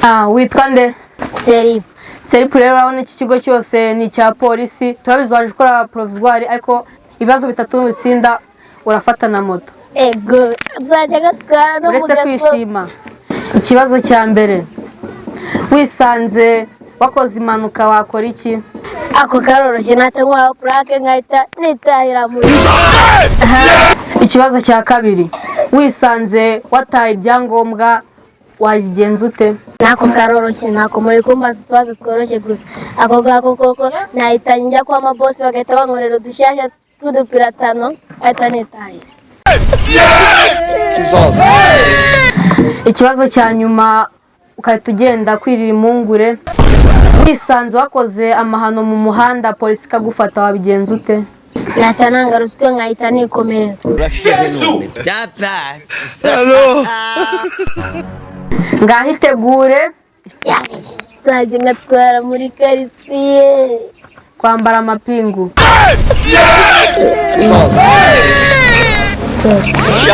Ah, witwa nde? Seripu. Seripu. Rero urabona iki kigo cyose ni icya polisi. Turabizi waje ukora provisoire, ariko ibibazo bitatu nubitsinda urafata na moto. Ego, nzajya gatwara no mu Uretse gaso. kwishima. Ikibazo cya mbere: wisanze wakoze impanuka wakora iki? Ako karoroshye, nahita nkuraho plaque nkahita nitahira mu rugo. Ikibazo cya kabiri: wisanze wataye ibyangombwa wabigenza ute? Nako karoroshye, ntako muri kumbaza utubazo tworoshye gusa. Ako ngako koko nahita njya kwa mabosi bagahita bankorera udushyashya tw'udupiratano, nkahita nitahira. Ikibazo cya nyuma, ugahita ugenda kwirira impungure: wisanze wakoze amahano mu muhanda, polisi ikagufata, wabigenza ute? Nahita nanga ruswa nkahita nikomereza. Ngaho itegure. Nzajya ngatwara muri karitsiye. Kwambara amapingu.